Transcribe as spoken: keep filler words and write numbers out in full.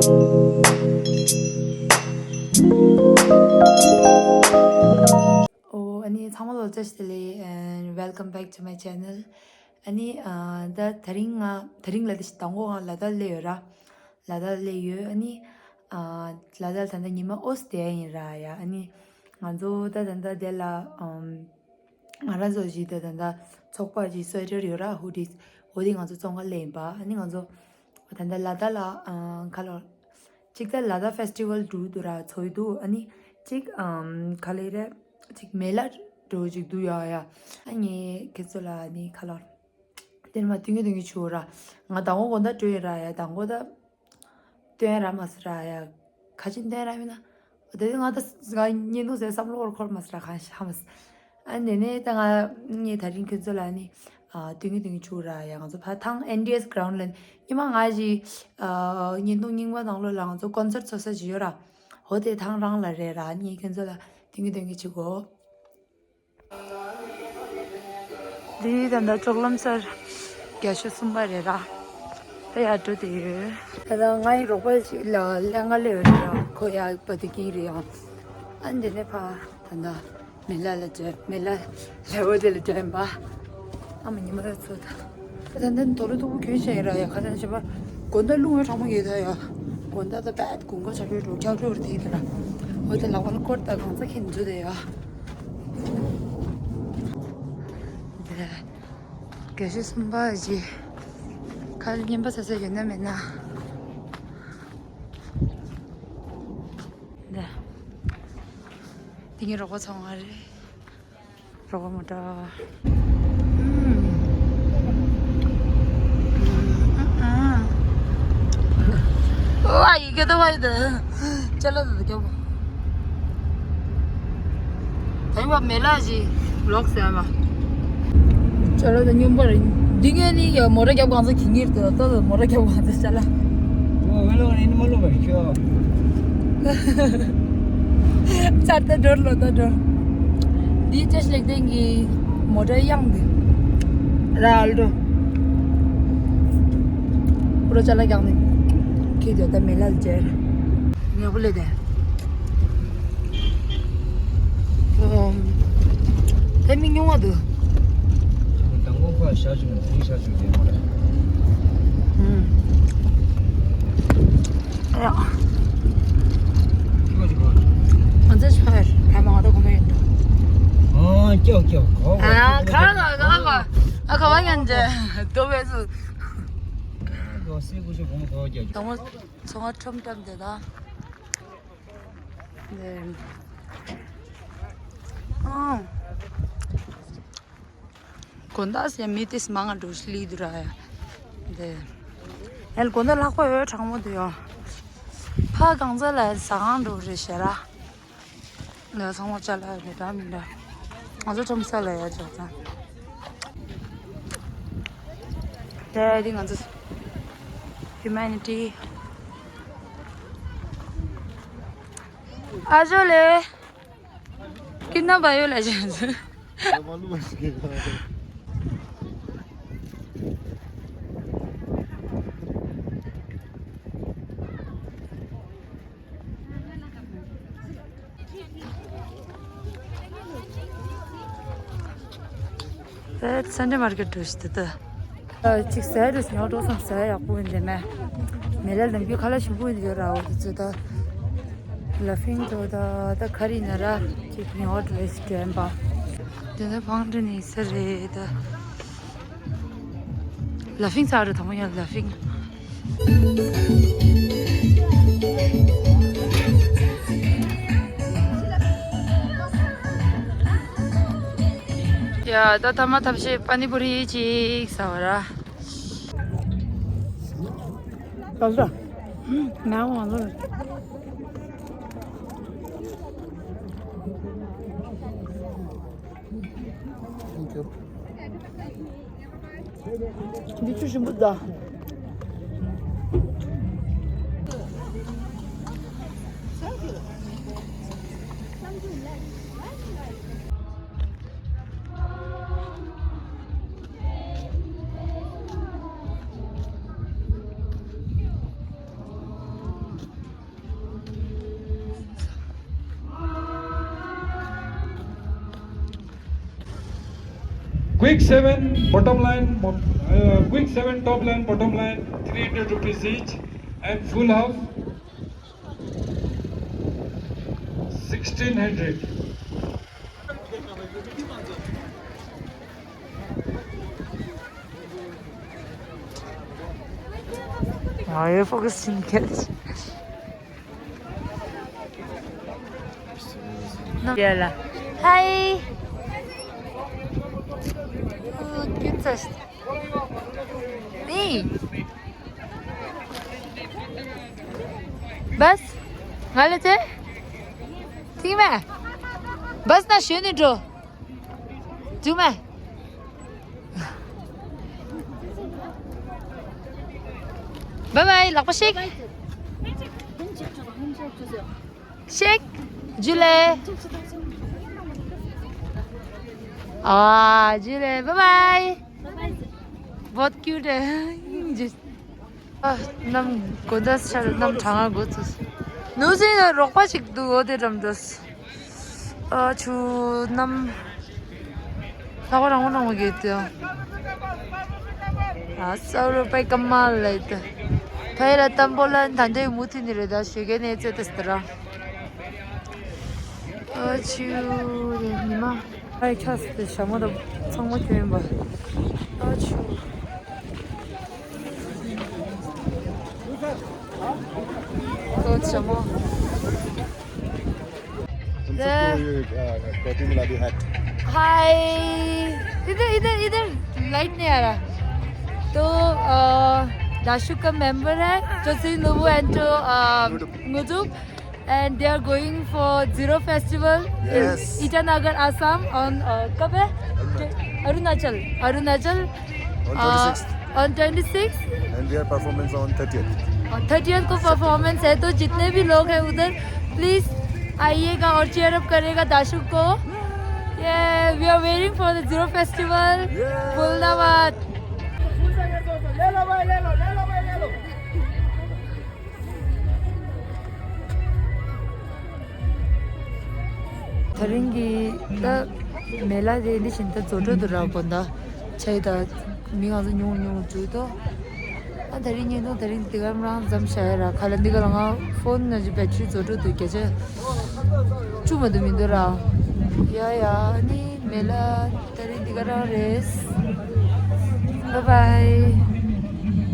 ཨོ། ཨ་ནི་ཚང་མ་ལ་བཀྲ་ཤིས་བདེ་ལེགས། and welcome back to my channel. ཨ་ནི་ཨ་ད་དེ་རིང་ང་དེ་རིང་ལ་དེ་དང་པོ་ང་ལ་དྭགས་སླེབས་ཡོད་ར། ལ་དྭགས་སླེབས་ཡོད། ཨ་ནི་ཨ་ལ་དྭགས་ད་ལྟ་ཉི་མ་ཨོ་སི་བསྡད་ཡིན་ར་ཡ། ཨ་ནི་ང་ཚོ་ད་ད་ལྟ་དེ་ལ་ཨམ། ང་རང་ཚོ་གཞི་དེ་ད་ལྟ་ཚོགས་པ་གི་སུ་ཝེ་ཊར་ཡོད་ར། ཧུ་ཌིས། འོ་དེ་ང་ཚོ་བཙོང་ག་སླེབས་ཡིན་པ། ཨ་ནི་ང་ཚོ་ད་ལྟ་ལ་དྭགས་ལ་ཨ་ཁ་ལོ། གཅིག་ད་ལ་དྭགས་ཕེ་སི་ཊི་ཝལ་འགྲོ་འདུག་ར། ཚོགས་འདུ། ཨ་ནི་གཅིག་ཨམ་ཁ་ལེ་རེད། གཅིག་མེ་ལ་འགྲོ་གཅིག་འདུག་ཡ་ཡ། ཨ་ནི་ཁྱེད་ཚོ་ལ་ཨ་ནི་ཁ་ལོ། དེར་མ་སྟོན་གྱི་སྟོན་གྱི་བྱུང་ར། ང་དང་པོ་དགོང་དག་འགྲོ་ཡིན་ར་ཡ། དང་པོ་ད་སྟོན་ར་མ་ཟེར་ར་ཡ། ཁ་ཅིག་སྟོན་ར་མིན་ན། འོ་དེ་ང་ད་ང་བརྙན་ཐུང་ཟེར་བསམ་བློ་འཁོར་འཁོར་མ་ཟེར་ར། གང་ཤ་མ་ཟེར། ཨ་ནི་ནས་ད་ང་ངས་དེ་རིང་ཁྱོད་ཚོ་ལ་ནི་ཨ་སྟོན་གྱི་སྟོན་གྱི་བྱུང་ར་ཡ། ང་ཚོ་ཕ་ཐང་ཨེན་ཌི་ཨེས་གྷ་རའུན་ཌི་ལ་ཉི་མ་ང་ཞིག་ཨ་བརྙན་ཐུང་རྙིང་པ་ནང་ལོགས་ལ་ང་ཚོ་ཀོན་སར་ཊི་ཚོགས་ས་ཅིག་ཡོད་ར། འོ་དེ་ཐང་རང་ལ་རེད་ར། ངས་ཁྱོད་ཚོ་ལ་སྟོན་གྱི་སྟོན་གྱི་བྱེད་དགོས། འདི་ད་ལྟ་ཅོག་ལམ་སར་རྒྱ་ཤོད་གསུམ་པ་རེད་ར། ད་ཡར་འགྲོ་བསྡད་ཡོད། ད་ལྟ་ང་ཡི་རོགས་པ་ཞིག་ལ་ལྷན་ཁ་སླེབས་ཡོད་ར། ཁོ་ཡར་བ་དེ་ཀིང་རེད་ཡ། ཨ་འདི་ནས་ཕ་ད་ལྟ་མེ་ལ་ལ་འགྲོ། མེ་ལ་ལ་འོ་དེ་ལ་འགྲོ་ཡིན་པ། ཨ་མ་ཉི་མ་ར་ཚོ་ད། ད་ལྟ་དོ་རུ་ཐུག་པོ་གྱོན་བྱས་ཡིན་ར་ཡ། ཁ་སང་ཕྱི་པ་དགོང་དག་རླུང་བའི་གྲང་མོ་ཡོད་ད་ཡ། དགོང་དག་ད་བད་དགུན་ཁ་ཆགས་པའི་འགྲོ་འཁྱག་འགྲོ་རེད་དེ་ད་ར། འོ་དེ་ལག་པ་ལ་ཀོཊ་དང་གང་ཚ་ཁྱེར་འཛུལ་དེ་ཡ། དེ་རྒྱ་ཤོད་གསུམ་པ་ཞིག་ཁ་ལ་རྔན་པ་ཟ་ས་ཡོད་ན་མེད་ན། འདི། འདི་ངའི་རོགས་པ་ཚོང་ང་རེད། རོགས་པ་མོ་ཊ། ཨ་ཡི་གེ་ད་བ་ཡི་ད། ཅ་ལག་ད་ད་སྐྱོ་པོ། ད་ཡི་བ་མེ་ལ་ཞིག་ལོག་ཟེར་བ། ཅ་ལག་ད་སྙོམས་པ་རེད། འདི་ངས་ནི་ཡ་མོ་ཊ་རྒྱབ་གང་ཚ་གི་ངེར་དུ་ད་ད་མོ་ཊ་རྒྱབ་གང་ཚ་ཅ་ལག་ཨོ་ཝེ་ལོག་ནི་མ་ལོག་པ་རེད་ཤོ། ཚར་ད་འགྲོར་ལོ་ད་འགྲོར། འདི་ཅ་ཤི་ལེགས་ལྡན་གྱི་མོ་ཊ་གཡང་འདི། ར་ཨལ་ཏྲོ། པུ་རོ་ཅ་ལག་གཡང་འདི། ཁྱེད་དེ་ད་མེ་ལ་ལ་ཅེར། ངས་པུ་ལེ་དེ། ཨོམ། དེ་མི་ཉུང་བ་འདུག་དང་པོ་ཁ་བཞག་བྱུང་དེ་བཞག་བྱུང་དེ་མ་རེད། ཨུམ། ཨ་ཡ། ཁྱོད་ཀྱི་གོ། ང་ཚོ་ཕར་ཕར་མ་ང་ཚོ་གོ་མ་ཡིན་འགྲོ། ཨ་སྐྱོ་སྐྱོ་གོ་གོ། ཨ་ག་ག་ག་ག་ཨ་ག་བ་ཡང་འཇལ་དོ་བས་སུ། གོ་སེ་ཀུ་ཤོ་གོ་མ་གོ་སྐྱོ་སྐྱོ། དང་པོ་ཚོང་ཁྲོམ་ཁྲོམ་དེ་དང་། ཨང་། དགོང་དག་ཟེར་མི་དེ་མང་ང་འགྲོ་སླེབས་འདུག་ར་ཡ། དེ། ཨེ་དགོང་དག་ལྷག་པ་ཡོད་གྲང་མོ་དེ་ཡོ། ཕ་གང་ཚ་ལ་ཟ་ཁང་འགྲོ་རེད་ཤེ་ར། ལ་ཚང་མ་ཅ་ལག་རེད་འདྲ་མི་འདྲ། ང་ཚོ་ཁྲོམ་ས་ལ་ཡ་འགྲོ་ད། དེ་དེ་ང་ཚོ་Humanity། ཨ་ཇོ་ལེ། ཀི་ན་བ་ཡོ་ལ་ཇན། ཨེ་སན་ཌེ་མར་ཀེཊ་འགྲོ་ཤི་ཏི་ཏི། ཨ་ཅིག་ཟས་རུ་ཉོ་འགྲོ་སོང་། ཟས་ཡག་པོ་ཡིན་དེ་མེད། མེ་ལ་ལམ་རྒྱུད་ཁ་ལག་ཞིམ་པོ་ཡིན་དེ་ཡོད་ར། འོ་དེ་ཚོ་ད་ལ་ཕིང་འགྲོ་ད་ད་ག་རེ་ཡིན་ན་ར་ཅིག་ཉོ་འགྲོ་ཤི་དྲན་པ། དེ་ནས་བང་འགྲོ་ནི་ས་རེད་ད། ལ་ཕིང་ཚར་རེད་དང་པོ་ཡང་ལ་ཕིང་། ཡ་ད་ཐ་མ་ཐབས་ཤེས་པ་ནི་པུ་རི་ཅིག་ཟ་བ་ར། ད་ཟ། མ་འོང་ལོ། Thank you. འདི་ཆུ་ཞིམ་པོ་འདུག Quick seven bottom line, uh, quick seven top line, bottom line, three hundred rupees each, and full house, sixteen hundred. Are you focusing catch? Hi. Oh, cute. Hey. बस, ང་ལ་ཅེ། ཐིག་མེ། བས་ན་ཞོན་ནས་འགྲོ། ཐིག་མེ། བའི་བའི། ལག་པ་ཤེག་ཤེག་ཇུ་ལེ། ཨ་ཇུ་ལེ། བའི་བའི། बहुत क्यूट है। ཨ། གནམ་དགོང་དག་ཆར་གནམ་གྲང་ང་དགོས་ཚུལ། ནུ་སྲིན་ལ་རོགས་པ་ཞིག་འདུག་འོ་དེ་འགྲམ་འགྲོ། ཨ་ཆུ་གནམ། ལྷག་པ་རང་མོ་རང་མོ་གེ་ཏི། ཨ་སའུ་རུ་པའི་ཀ་མ་ལེ་ཏི། ཕའི་ར་ཏམ་པོ་ལ་ད་འདོད་མུ་མཐུད་ནི་རེད་ད་ཞོད་གེ་ནས་ཙེ་ཏི་སྟི་ར། ཨ་ཆུ་ཉི་མ། ཨའི་ཁྱ་སི་ཏེ་ཞྭ་མོ་དང་ཚང་མ་གྱོན་པ། ཨ་ཆུ། ཏོ་ཞྭ་མོ། तुम सबको ये, अ, कोटी मिला दी hat। हाय। इधर, इधर, इधर। लाइट नहीं आ रहा। तो, अ, दाशु का मेंबर है, जोशी नुबू and to, a, Ngudup। And they are going for Ziro Festival in Yes। Itanagar, Assam on, uh, कब है? अरुणाचल। Arunachal. On uh, twenty-sixth। On twenty-sixth। And their performance on thirtieth। और थर्टियथ को परफॉर्मेंस है, तो जितने भी लोग हैं उधर, प्लीज आइएगा और चीयर अप करेगा दाशु को। Yeah, we are waiting for the Ziro Festival। Yeah। भूलना मत। ले लो भाई, ले लो, ले लो भाई, ले लो। ད་རིང་གི་ད་མེ་ལ་དེ་འདི་བཞིན་ད་རྫོགས་འགྲོ་འདུག་ར། དགོང་དག་ཆ་ཡི་ད་མི་གང་ཚོ་ཉུང་ཉུང་འདུག་ཏོ། ཨ་ད་རིང་ཉིན་ཐོ་ད་རིང་འདི་ག་རང་འཛོམས་བྱ་ཡ་ར། ཁ་ལ་འདི་ག་ལ་ང་ཕོན་ནང་བཞིན་བེ་ཊི་རི་རྫོགས་འགྲོ་འདུག་བརྒྱ་ཆ་བཅུ་མ་གཏོགས་མི་འདུག་ར། ཡ་ཡ་ནི་མེ་ལ་ད་རིང་འདི་ག་རང་རེད། བའི་བའི།